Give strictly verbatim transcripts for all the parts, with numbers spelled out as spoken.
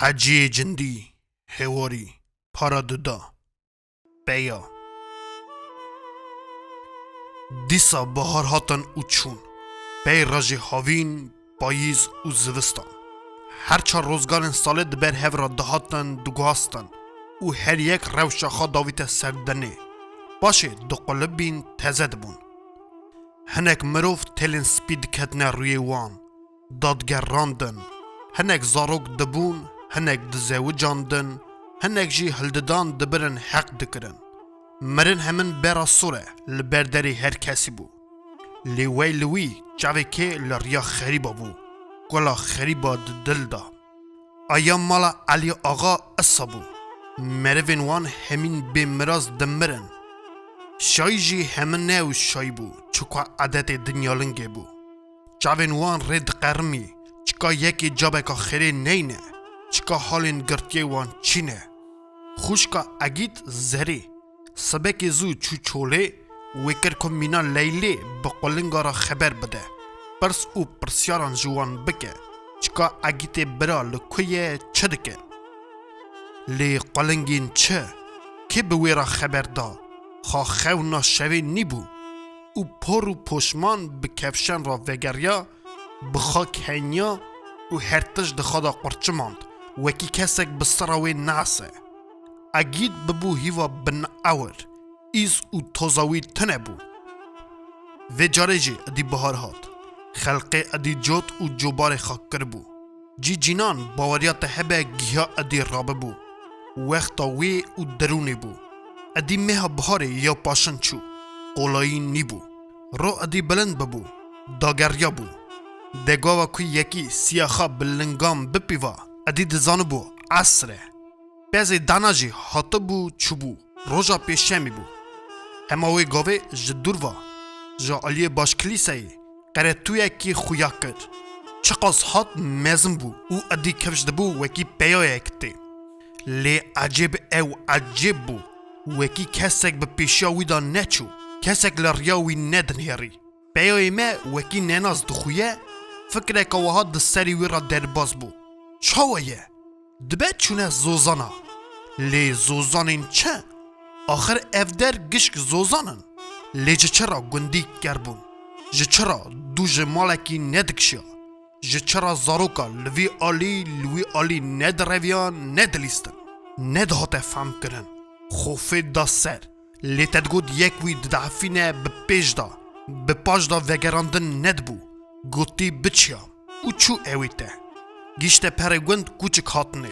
Heciyê Cindî, Hêwarî, Para duda. Peya. Dîsa bahar hatin û çûn. Pey rejê havîn, payîz û zivistan. Her çar rozgarên salê di ber hev re dihatin, diguhastin û her yek rewşa xwe davîte ser dinê. Paşê diqulibîn, teze dibûn. Hinek mirov telên spî diketine rûyê wan, dadigerandin. Hinek zarok dibûn, hinek dizewicandin, hinek jî hildidan dibirin heq dikirin. Mirin hemin bera sor e li ber derê her kesî bû. Lê wey li wî çavê kê li riya xerîba bû, kula xerîba di dil da. Aya mala Elî Axa isa bû. Merivên wan hemîn bê miraz dimirin. Şayî jî hemin ne ew şayî bû, çika edetê dinyalingê bû. Çavên wan rê diqerimî, çika yekê cabeka xêrê neyne, çika halên girtiyê wan çî ne. Xwişka Egît Zerê, sibekê zû çû çolê, wê kir ku mîna Leylê bi qulinga re xeber bide, pirs û pirsyaran ji wan bike, çika Egîtê bira li ku ye, çi dike? Lê qulingên çi? Kê bi wê re xeber da? Xa xewna şevê nîbû û por û poşman bi kefşen re vegeriya, bi xak henya û her tişt di xwe de qurçimand, wekî kesek bi sira wê neese. Egît bibû hîva binewir, îz û toza wî tune bû. Vê carê jî idî bihar hat. Xelqê idî cot û cobarê xwe kiribû. Cî cînan baweriya te hebe giha idî rabibû. Wexta wê û derûnê bû. Idî meha biharê ya paşin çû. Qolayî nîbû. Ro idî bilind bibû. Dageriya bû. Degava ku yekî siyaxa bi lingan bipîva, idî dizanibû esr e. Pezê dana jî hatibû çûbû. Roja pêşemî bû. Hema wê gavê ji dûr ve, ji aliyê baş kilîseyê, qeretûyekî xuya kir. Çiqas hat mezin bû û idî kifş dibû wekî peyayek tê. Lê ecêb ew ecêb bû. Wekî kesek bi pêşiya wî de neçû, kesek li riya wî nedinêrî. Peyayê me wekî nenas dixuye, fikreke wiha di serî wî re derbas bû. Çawa ye? Dibe çûne zozana. Lê zozanên çi? Axir ev der gişk zozan in. Lê ji çi re gundî ker bûn? Ji çi re dû ji malekî nedikişiya? Ji çi re zaroka li vî alî, li wî alî nedireviyan, nedilîstin? Nedihate fehmkirin. Xofê da ser. Lê te digot yek wî didehfîne bi pêş de, bi paş de vegerandin nedibû. Gotî biçiya û çû ewê te. Gişte perê gund kûçik hatine.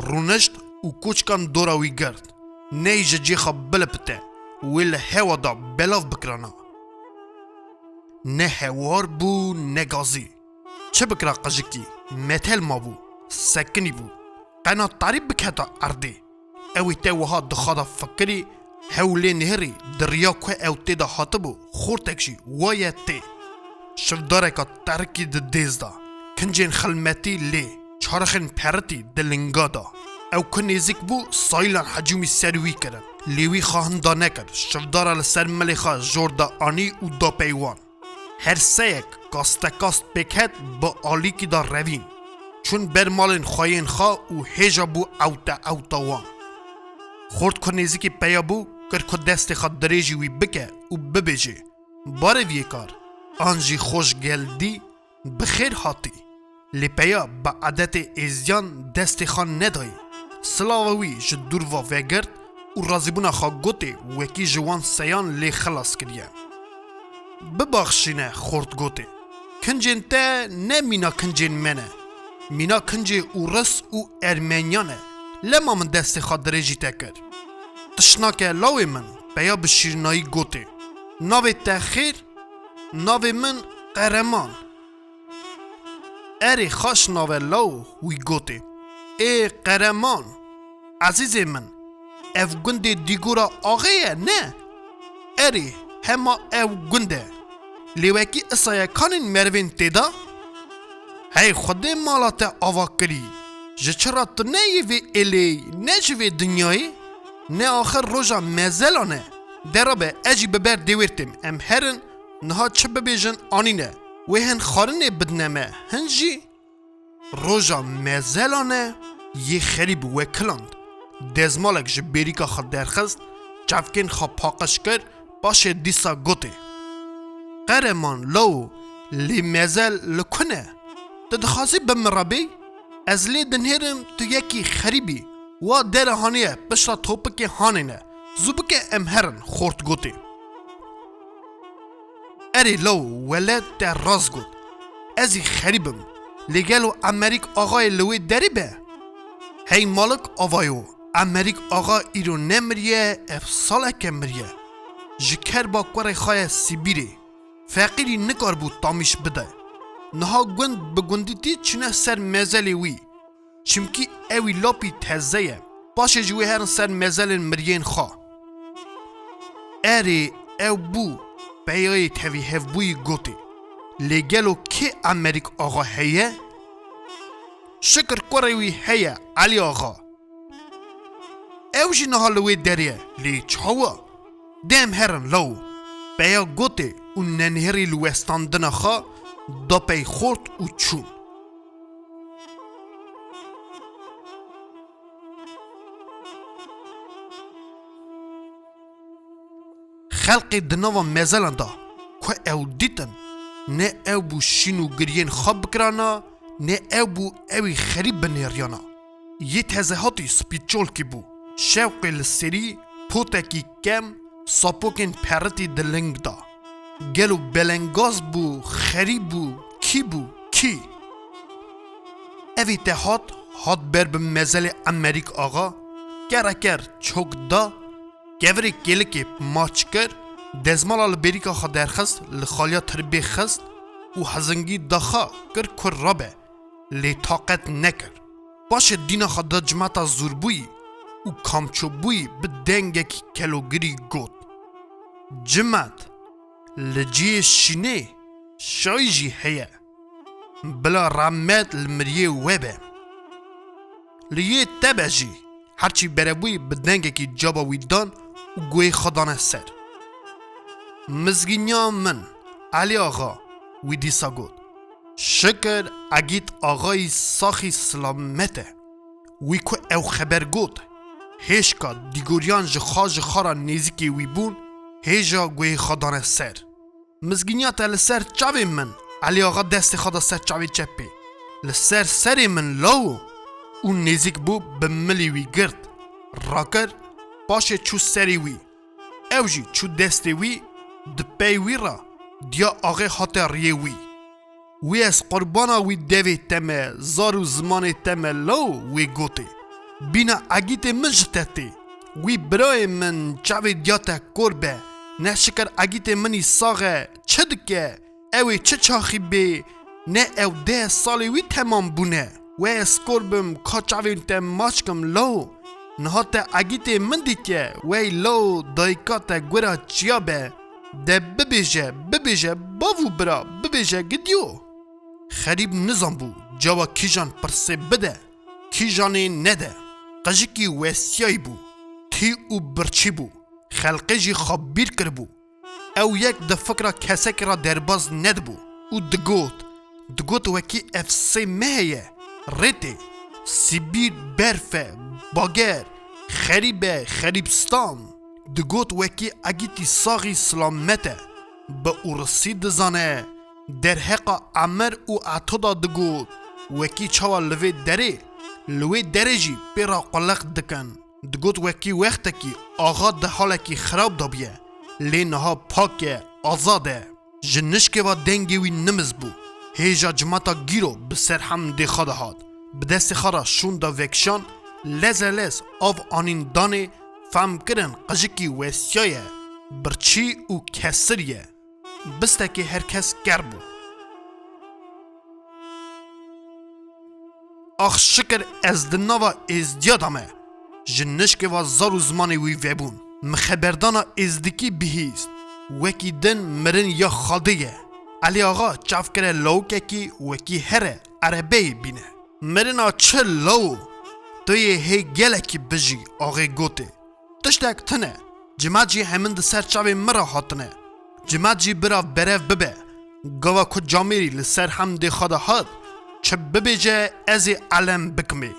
Rûnişt û kûçikan dora wî girt. Ney ji cêxa bilipite, wê li hewa da belav bikirana. Ne hewar bû, ne gazî. Çi bikira qijikî, metel mabû, sekinî bû. Qena tarî biketa erdê. Ewî te wiha di xwe de fikirî, hew lê nihêrî, di riya ku ew tê de hatibû, xortek jî waye tê. Şivdareka terikî di dêz de, kincên xilmetî lê, çarixên peritî di linga de. Ew ku nêzîk bû, sayîlan hecûmî ser wî kirin. Lê wî xwe hinda nekir, şivdara li ser milê xwe jor de anî û da pey wan. Her seyek kastekast pêk het bi alîkî de revîn. Çûn ber malên xweyên xwe û hêja bû ewte ewta wan. Xort ku nêzîkî peya bû, kir ku destê xwe dirêjî wî bike û bibêje, Bareviyêkar, an jî xweş geldî, bi xêr hatî. Lê peya bi edetê êziyan destê xwe nedayê. Silava wî ji dûr ve vegirt û razîbûna xwe gotê wekî ji wan seyan lê xilas kiriye. Bibaxşîne, xort gotê. Kincên te ne mîna kincên me ne. Mîna kincê Ûris û Ermeniyan e. Lema min destê xwe dirêjî te kir. Tiştnake lawê min, peya bi şîrnayî gotê. Navê te xêr? Navê min Qereman. Erê, xaş nave law, wî gotê. Ê Qereman, ezîzê min, ev gundê Dîgora Axê ye, ne? Erê, hema ew gund e. Lê wekî isa ye kanên merivên tê de? Hey Xwedê, mala te ava kirî. Ji çi re tu ne yê vê êlê, ne ji vê dinyayê? Ne axir roja mezelan e. De rabe, ez jî bi ber dêwêr têm, em herin, niha çi bibêjin anîne. Wê hin xwarinê bidine me, hin jî. Roja mezelan e, yê xerîb wekiland. Dezmalek ji bêrîka xwe derxist, çavkên xwe paqij kir, paşê dîsa gotê: Qereman lawo, lê mezel li ku ne? Tu dixwazî bi min re bêy? Ez lê dinêrim tu yekî xerîb î. Wa dere haniye pişta topikê hanê ne. Zû bike em herin, xort gotê. Erê lawo, weled te rast got. Ez î xerîb im. Lê gelo Emerîk Axayê li wê derê be? Hey malik avayo, Emerîk Axa îro nemiriye, ev saleke miriye. Ji kerba kurê xwe ye Sibîrê. Feqîrî nikaribû tamîş bide. Niha gund bi gundîtî çûne ser mezelê wî. Çimkî ewî lapî teze ye. Paşê ji wê herin ser mezelên miriyên xwe. Erê, ew bû, peyayê tevî hevbûyî gotê: Lê gelo kê Emerîk Axa heye? Şikir kurê wî heye, Elî Axa. Ew jî niha li wê derê ye, lê çawa? Dê em herin lawo. Peya gotê û nenihêrî li westandina xwe da pey xort û çûn. Xelkê di nava mezelan de ku ew dîtin, ne ew bû şîn û giriyên xwe bikirana, ne ew bû ewî xerîb binêriyana. Yê tezehatî spîçolkî bû. Şewqê li serî, potekî kem, sapokên peritî di ling da. Gelo belengaz bû, xerîb bû, kî bû, kî? Evî te hat, hat ber bi mezelê Emerîk Axa, kereker çok da, kevirê kêlikê maç kir, dezmala li bêrîka xwe derxist, li xaliya tirbê xist û hezingî daxa kir ku rabe, lê taqet nekir. Paşê dîna xwe da cimata zûrbûyî û kamçobûyî bi dengekî kelogirî got: Cimat, li cihê şînê şayî jî heye. Bila rehmet li miriyê we be. Li yê te be jî. Herçî berebûyî bi dengekî caba wî dan û guhê xwe dane ser. Mizgîniya min, Elî Axa, wî dîsa got. Şikir Egît Axayî saxî silamet e. Wî ku ew xeber got, hêşka dîgoriyan ji xwe ji xwe re nêzîkê wî bûn, hêja guhê xwe dane ser. Mizgîniya te li ser çavên min, Elî Axa destê xwe da ser çavê çepê. Li ser serê min lawo û nêzîk bû bi milî wî girt. Rakir, paşê çû serê wî. Ew jî çû destê wî, di pey wî re diya axê hate riyê wî. Wî ez qurbana wî devê te me, zar û zimanê te me lawo, wê gotê. Bîna Egîtê min ji te tê. Wî birayê min, çavê diya te kor be. Ne şikir Egîtê min î sax e, çi dike? Ew ê çi çaxî bê? Ne ew deh salê wî temam bûne. Wê ez kor bim, ka çavên te maç kim lawo. Niha te Egîtê min dîtiye, wey lawo, dayika te gura çiya be. De bibêje, bibêje, bav û bira, bibêje gidiyo. Xerîb nizanbû caba kîjan pirsê bide, kîjanê nede. Qijikî westiyayî bû, tî û birçî bû. Xelqê jî xwe bîr kiribû. Ew yek di fikra kesekî re derbaz nedibû û digot, digot wekî ev sê meh e, rê tê, Sibîr berf e, bager, xerîb e, xerîbistan. Digot wekî Egîtî saxî silamet e, bi ûrisî dizane, derheqa emir û etoda digot, wekî çawa li vê derê, li wê derê jî pê re quleq dikin. Digot wekî wextekî axa di halekî xirab de bûye, lê niha pak e, azad e. Ji nişkê ve dengê wî nimiz bû. Hêja cimata Gîro bi serhemdê xwe de hat. Bi destê xwe re şûnda vekişan, leze lez av anîn danê, fehm kirin qijikî westiyaye, birçî û kesirî ye. Bistekê her kes ker bû. Ax şikir ez di nava êzdiya de me. Ji nişkê ve zar û zimanê wî vebûn. Min xeberdana êzdikî bihîst. Wekî din mirin ya Xadê ye. Elî Axa çav kire lawikekî wekî here erebeyê bîne. Mirina çi lawo? Tu yê hê gelekî bijî, axê gotê. Tiştek tune. Cimet jî hemin di ser çavên min re hatine. Cimet jî bira berev bibe. Gava ku camêrî li ser hemdê xwe de hat, çi bibêje ez ê elem bikimê.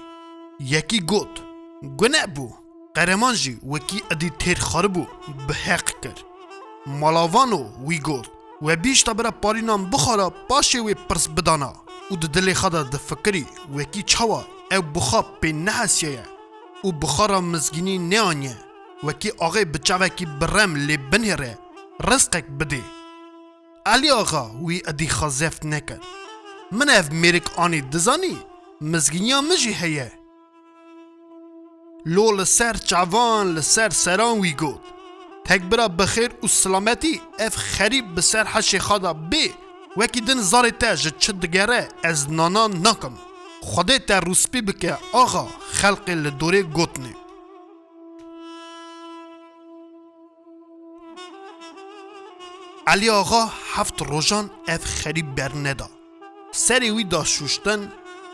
Yekî got, gune bû. Qereman jî wekî edî têr xwaribû, bi heq kir. Malavano wî got, we bîşta bira parînan bixwara, paşê wê pirs bidana û di dilê xwe de difikirî, wekî çawa ew bi xwe pê nehesiyaye û bi xwe re mizgînî neaniye, wekî axê bi çavekî bi rem lê binêre, rizqek bidê. Elî Axa wî edî xwe zeft nekir. Min ev mêrik anî, dizanî, mizgîniya min jî heye. Lo li ser çavan, li ser seran wî got, tek bira bi xêr û silametî ev xerîb bi ser heşê xwe de bê, wekî din zarê te ji çi digere ez nana nakim. Xwedê te rûspî bike axa, xelqê li dorê gotinê. Elî Axa heft rojan ev xerîb berneda. Serê wî da şûştin,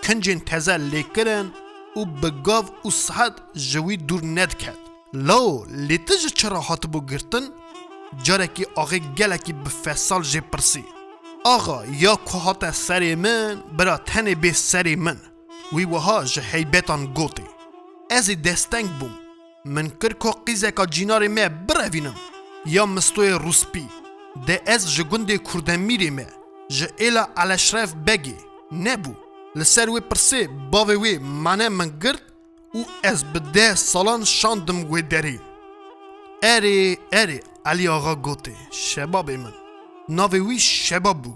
kincên teze lê kirin û bi gav û sihet ji wî dûr nediket. Lao, lê tu ji çi re hatibû girtin? Carekî axê gelekî bi fesal jê pirsî. Axa, ya ku hate serê min, bira tenê bê serê min. Wî wiha ji heybetan gotê, ez ê desteng bûm. Min kir ku qîzeka cînarê me birevînim, ya mistoyê rûspî. De ez ji gundê Kurdemîrê me, ji êla Eleşref Begê, nebû. Li ser wê pirsê bavê wê mane min girt û ez bi deh salan şandim wê derê. Erê, erê, Elî Axa gotê, şebabê min. Navê wî Şebab bû.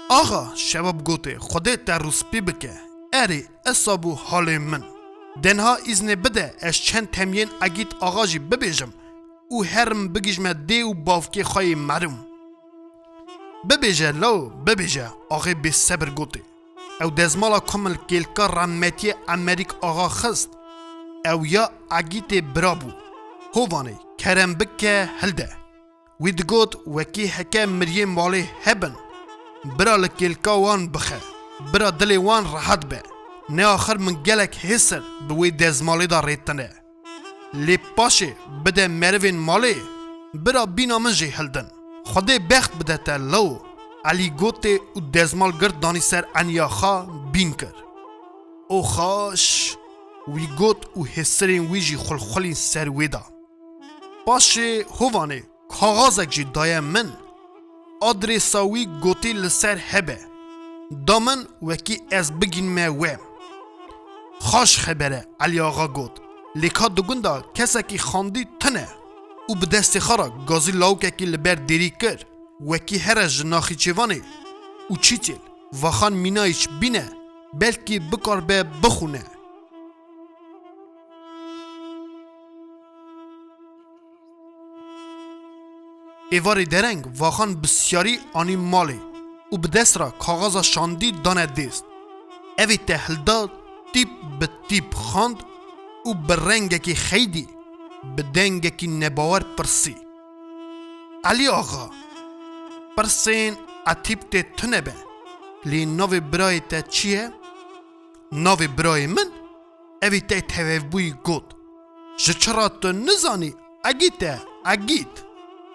Axa, Şebab gotê, Xwedê te rûspî bike. Erê, esa bû halê min. De niha îznê bide ez çend temiyên Egît Axa jî bibêjim û herim bigihîjme dê û bavkê xwe yê merûm. Bibêje law, bibêje, axê bêsebir gotê. Ew dezmala ku min li kêlka rehmetiyê Emerîk Axa xist, ew ya Egîtê bira bû. Hovanê, kerem bike hilde. Wî digot, wekî heke miriyê malê hebin, bira li kêlka wan bixe, bira dilê wan rehet be. Ne axir min gelek hêsir bi wê dezmalê de rêtine. Lê paşê bide merivên malê, bira bîna min jê hildin. Xwedê bext bide te lawo. Elî gotê û dezmal girt danî ser eniya xwe bîn kir. O xaş, wî got û hêsirên wî jî xulxulîn ser wê de. Paşê hovanê kaxazek jî daye min. Adrêsa wî gotî li ser hebe. Da min wekî ez bigînme we. Xaş xeber e, Elî Axa got. Lê ka di gunda kesekî xandî tune û bi destê xwe re gazî lawikekî li ber dêrî kir. Wekî here ji Naxîçêvanê û Çîçêl, Vaxan Mînayîç bîne, belkî bikaribe bixwîne. Êvarê dereng Vaxan bi siyarî anî malê û bi dest re kaxaza şandî dane dêst. Evê te hilda tîp bi tîp xand û bi rengekî xeydî, bi dengekî nebawer pirsî. Elî Axa, pirsên etîp tê tune be, lê navê birayê te çi ye? Navê birayê min? Evî tey tevevbûyî got, ji çi re tu nizanî? Egît e, Egît.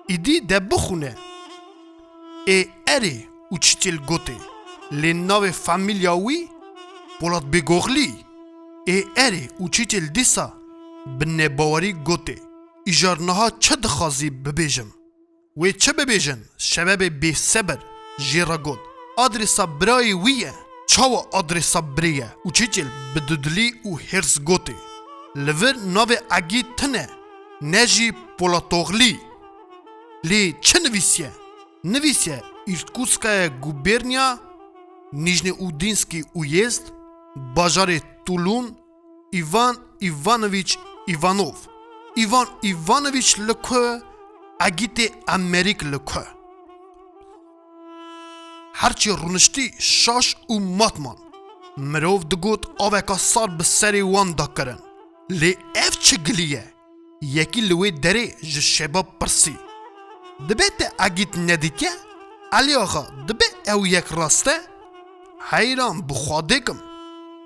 Îdî de bixûne. Ê erê û Çîçêl gotê, lê navê famîlya wî Polat Bêgoxlî. Ê erê û Çîçêl dîsa bi nebawerî gotê, îjar niha çi dixwazî bibêjim? Wê çi bibêjin? Şebebê bêsebir jê re got, adrêsa birayê wî ye. Çawa adrêsa birê ye? Û Çîçêl bi dudilî û hêrs gotê, li vir navê Egît tune, ne jî Polatoxlî. Lê çi nivîsiye? Nivîsiye Îrkutskaya Guberniya, Nîjnê Udînskî Uyezd, bajarê Tulûn, Îvan Îvanovîç Îvanov. Îvan Îvanovîç li ku? Egîtê Emerîk li ku? Herçî rûniştî şaş û mat man. Mirov digot aveka sar bi serê wan da kirin. Lê ev çi gilî ye? Yekî li wê derê ji Şebab pirsî. Dibe te Egît nedîtiye? Elî Axa, dibe ew yek rast e? Heyran bi Xwedê kim.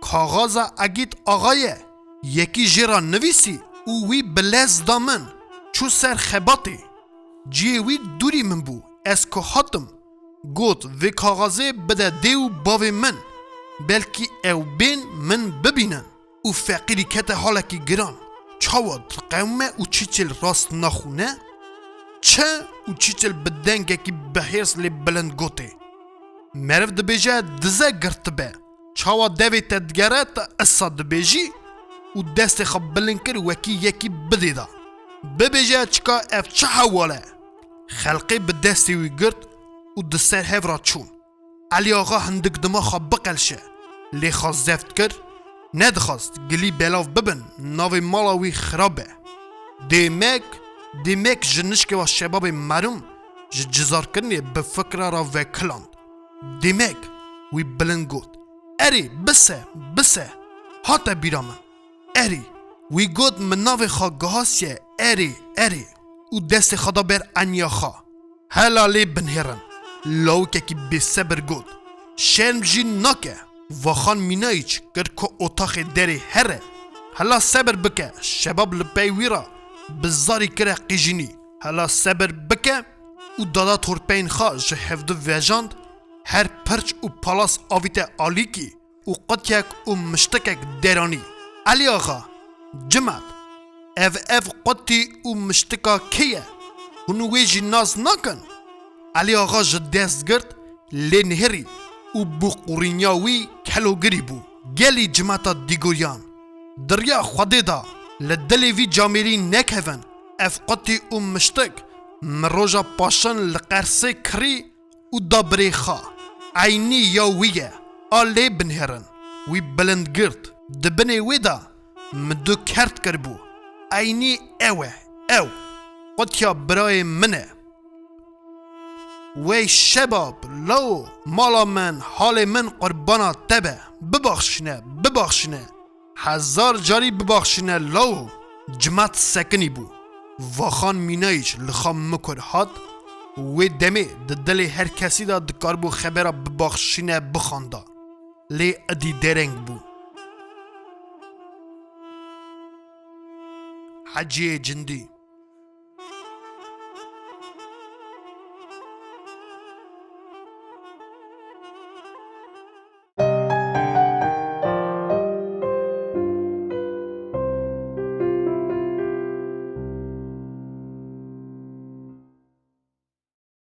Kaxaza Egît Axa ye. Yekî jê re nivîsî û wî bi lez da min. Çû ser xebatê. Cihê wî dûrî min bû. Ez ku hatim, got, vê kaxazê bide dê û bavê min. Belkî ew bên min bibînin. û feqîrî kete halekî giran. Çawa diqewime û çîçil rast naxûne? Çi û çîçil bi dengekî bihêrs lê bilind gotê. Meriv dibêje dize girtibe. Çawa devê te digere te esa dibêjî û destê xwe bilind kir wekî yekî bidê da. Bibêje çika ev çi hewal e? Xelqê bi destê wî girt û di ser hev re çûn. Elî Axa hindik dima xwe biqelşe, lê xwe zeft kir, nedixwast gilî belav bibin, navê mala wî xirab e. Dêmek, dêmek ji nişkê wa şebabê merûm ji cizarkirinê bi fikra re vekiland. Dêmek, wî bilind got, "Erê, bise, bise, hate bîra min." Erê, wî got, "Min navê xwe gihasiye, erê, erê." Û destê xwe da ber eniya xwe. Hela lê binhêrin. Lawikekî bêsebir got, "Şerm jî nake." Vaxan Mînayîç kir ku otaxê derê here. "Hela sebir bike." Şebab li pey wî re bi zarî kire qîjînî. "Hela sebir bike." Û dada torpeyên xwe ji hevdu vejand, her pirç û palas avîte alîkî û qutyek û miştikek deranî. "Elî Axa, cimat, ev, ev qutî û miştika kê ye? Hûn wê jî nas nakin?" Elî Axa ji dest girt, lê nihêrî û bi qurînya wî kelogirî bû. Gelî cimata Dîgoriyan di riya Xwedê de li dilê vî camêrî nekevin. Ev qutî û miştik min roja paşan li qersê kirî û da birê xwe. Eynî ya wî ye, a lê binhêrin. Wî bilind girt. Di binê wê de min du kert kiribû. Eynî ew e, ew. Qutya birayê min e. Wey şebab, lawo, mala min, halê min qurbana te be. Bibaxşîne, bibaxşîne. Hezar carî bibaxşîne lawo. Cimat sekinî bû. Vaxan Mînayîç li Xam Mikur hat. Wê demê di dilê her kesî de dikaribû xebera bibaxşîne bixanda. Lê idî dereng bû. Heciyê Cindî.